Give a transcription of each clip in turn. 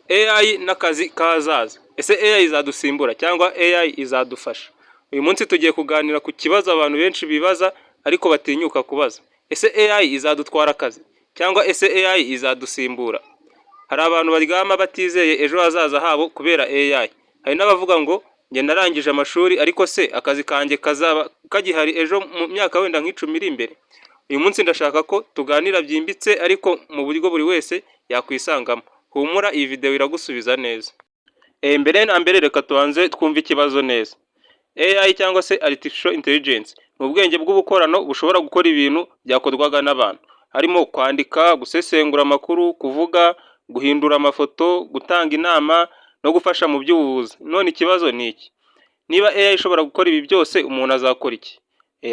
AI n'akazi k'ahazaza. Ese AI izadusimbura cyangwa AI izadufasha? Uyu munsi tugiye kuganira ku kibazo abantu benshi bibaza ariko batinyuka kubaza. Ese AI izadutwara akazi cyangwa ese AI izadusimbura? Hari abantu baryama batizeye ejo hazaza habo kubera AI. Hari n'abavuga ngo njye narangije amashuri, ariko se akazi kanjye kazaba kagihari ejo, mu myaka wenda nk'10 iri imbere? Uyu munsi ndashaka ko tuganira byimbitse, ariko mu buryo buri wese yakwisangamo. Humura, iyi video iragusubiza neza. Mbere na mbere, reka tubanze twumve ikibazo neza. AI cyangwa se Artificial Intelligence ni ubwenge bw'ubukorano bushobora gukora ibintu byakorwaga n'abantu. Harimo kwandika, gusesengura amakuru, kuvuga, guhindura amafoto, gutanga inama no gufasha mu by'ubuvuzi. None ikibazo ni iki: niba AI ishobora gukora ibi byose, umuntu azakora iki?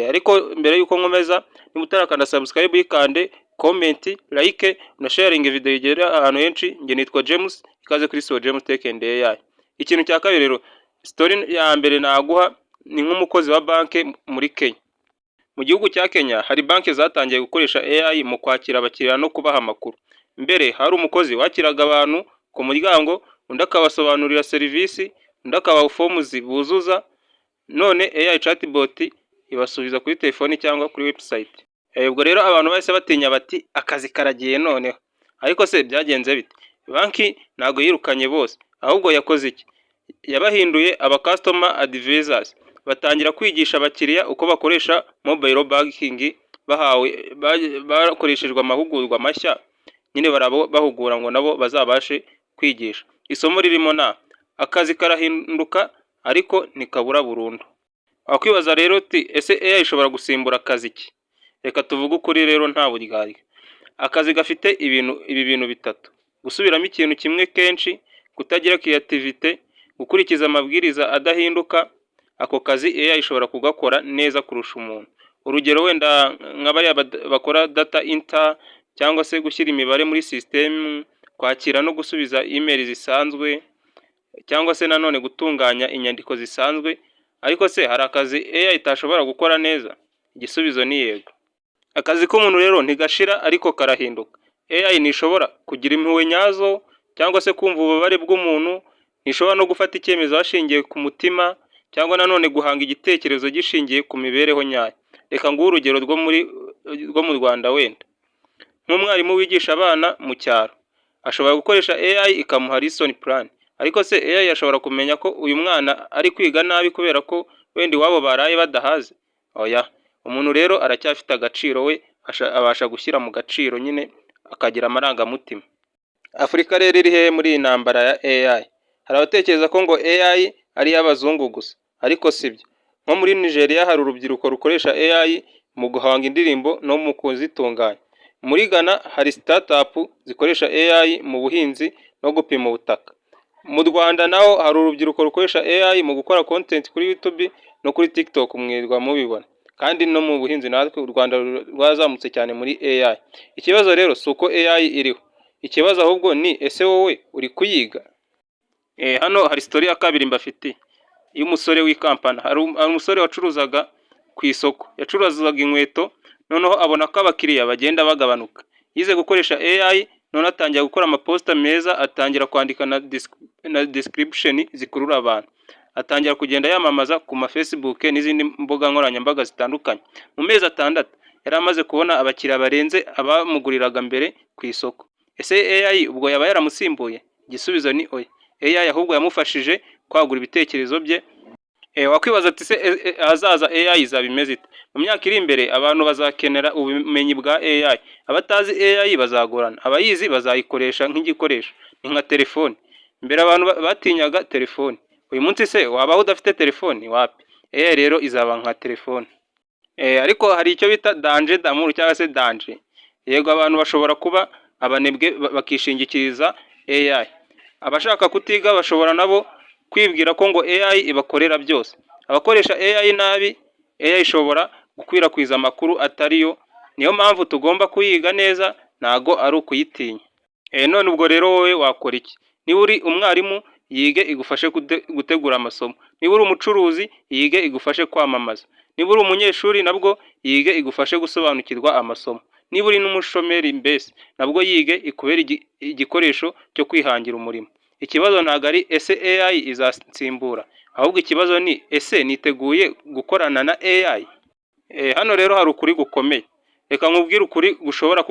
Ariko mbere y'uko nkomeza, niba utarakanda subscribe yikande, comment, like na sharing, video igere ahantu henshi. Njye nitwa James, ikaze kuri So James Tech and AI. Ikintu cya kabiri rero, story ya mbere naguha ni nk'umukozi wa banki muri Kenya. Mu gihugu cya Kenya hari banki zatangiye gukoresha AI mu kwakira abakiriya no kubaha amakuru. Mbere hari umukozi wakiraga abantu ku muryango, undi akabasobanurira serivisi, undi akabaha forms buzuza. None AI chatbot ibasubiza kuri telefoni cyangwa kuri website. Ubwo rero abantu bahise batinya bati akazi karagiye noneho. Ariko se byagenze bite? Banki ntabwo yirukanye bose, ahubwo yakoze iki? Yabahinduye aba customer advisors, batangira kwigisha abakiriya uko bakoresha mobile banking, bahawe bakoreshejwe amahugurwa mashya nyine, barabahugura ngo nabo bazabashe kwigisha. Isomo ririmo na akazi karahinduka ariko ntikabura burundu. Wakwibaza rero uti ese AI ishobora gusimbura akazi ki? Reka tuvuge ukuri rero nta buryarya. Akazi gafite ibintu ibi bintu bitatu: gusubiramo ikintu kimwe kenshi, kutagira creativity, gukurikiza amabwiriza adahinduka. Ako kazi AI ishobora kugakora neza kurusha umuntu. Urugero wenda nka bariya bakora data entry, cyangwa se gushyira imibare muri system, kwakira no gusubiza email zisanzwe, cyangwa se nanone gutunganya inyandiko zisanzwe. Ariko se hari akazi AI itashobora gukora neza? Igisubizo ni yego. Akazi k'umuntu rero ntigashira, ariko karahinduka. AI ntishobora kugira impuhwe nyazo cyangwa se kumva ububabare bw'umuntu, ntishobora no gufata icyemezo hashingiwe ku mutima, cyangwa nanone guhanga igitekerezo gishingiye ku mibereho nyayo. Reka nguhe urugero rwo mu Rwanda wenda. Nk'umwarimu wigisha abana mu cyaro ashobora gukoresha AI ikamuha lesson plan. Ariko se AI ashobora kumenya ko uyu mwana ari kwiga nabi kubera ko wenda iwabo baraye badahaze? Oya. Umuntu rero aracyafite agaciro, we abasha gushyira mu gaciro nyine, akagira amarangamutima. Afurika rero iri hehe muri iyi ntambara ya AI? Hari abatekereza ko ngo AI ari iy'abazungu gusa, ariko sibyo. Nko muri Nigeria hari urubyiruko rukoresha AI mu guhanga indirimbo no mu kuzitunganya. Muri Ghana hari startup zikoresha AI mu buhinzi no gupima ubutaka. Mu Rwanda naho hari urubyiruko rukoresha AI mu gukora content kuri YouTube no kuri TikTok, mwirirwa mubibona. Kandi no mu buhinzi natwe u Rwanda rwazamutse cyane muri AI. Ikibazo rero si uko AI iriho. Ikibazo ahubwo ni ese wowe uri kuyiga? Hano hari story ya kabiri mbafitiye y'umusore w'i Kampala. Hari umusore wacuruzaga ku isoko. Yacuruzaga inkweto, noneho abona ko abakiriya bagenda bagabanuka. Yize gukoresha AI, none atangira gukora amaposta meza, atangira kwandika na description zikurura abantu. Atangira kugenda yamamaza ku ma Facebook n'izindi mbuga nkoranyambaga zitandukanye. Mu mezi 6 yari amaze kubona abakiriya barenze abamuguriraga mbere ku isoko. Ese AI ubwo yaba yaramusimbuye? Igisubizo ni oya. AI ahubwo yamufashije kwagura ibitekerezo bye. Wakwibaza ati se ahazaza AI izaba imeze ite? Mu myaka iri imbere abantu bazakenera ubumenyi bwa AI. Abatazi AI bazagorana, abayizi bazayikoresha nk'igikoresho. Ni nka telefoni. Mbere abantu batinyaga telefoni. Uyu munsi se wabaho udafite telefoni? Wapi. AI rero izaba nka telefoni. Ariko hari icyo bita danger d'amour cyangwa se danger. Yego, abantu bashobora kuba abanebwe bakishingikiriza AI. Abashaka kutiga bashobora nabo kwibwira ko ngo AI ibakorera byose. Abakoresha AI nabi, AI ishobora gukwirakwiza amakuru atari yo. Niyo mpamvu tugomba kuyiga neza, ntago ari ukuyitinya. None ubwo rero wowe wakora iki? Niba uri umwarimu, yige igufashe gutegura amasomo. Niba uri umucuruzi, yige igufashe kwamamaza. Niba uri umunyeshuri, nabwo yige igufashe gusobanukirwa amasomo. Niba uri n'umushomeri mbese, nabwo yige ikubere igikoresho cyo kwihangira umurimo. Ikibazo ntabwo ari "Ese AI izansimbura?", ahubwo ikibazo ni "Ese niteguye gukorana na AI?" Hano rero hari ukuri gukomeye. Reka nkubwire ukuri gushobora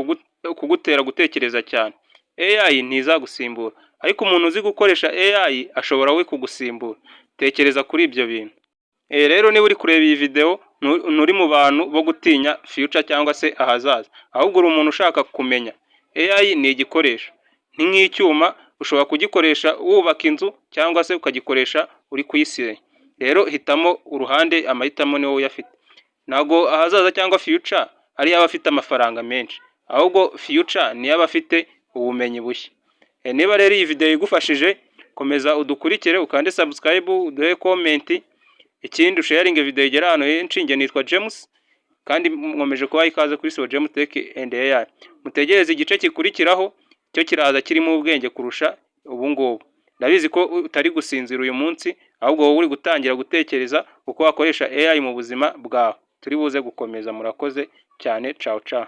kugutera gutekereza cyane. AI ntizagusimbura, ariko umuntu uzi gukoresha AI ashobora we kugusimbura. Tekereza kuri ibyo bintu. Rero niba uri kureba iyi video, nturi mu bantu bo gutinya future cyangwa se ahazaza, ahubwo uri umuntu ushaka kumenya. AI ni igikoresho, ni nk'icyuma, ushobora kugikoresha wubaka inzu cyangwa se ukagikoresha uri kuyisenya. Rero hitamo uruhande, amahitamo ni wowe uyafite. Ntabwo ahazaza cyangwa future ari iy'abafite amafaranga menshi, ahubwo future ni iy'abafite ubumenyi bushya. Niba rero iyi video igufashije, komeza udukurikire, ukande subscribe, uduhe comment, ikindi usharinge video igere ahantu henshi. Njye nitwa James kandi nkomeje kubaha ikaze kuri Sibo James Tech and AI. Mutegereze igice gikurikiraho, cyo kiraza kirimo ubwenge kurusha ubu ngubu. Ndabizi ko utari gusinzira uyu munsi, ahubwo wowe uri gutangira gutekereza uko wakoresha AI mu buzima bwawe. Turi buze gukomeza. Murakoze cyane, ciao ciao.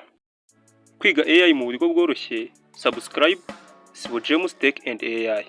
Kwiga AI mu buryo bworoshye, subscribe Sibo James Tech and AI.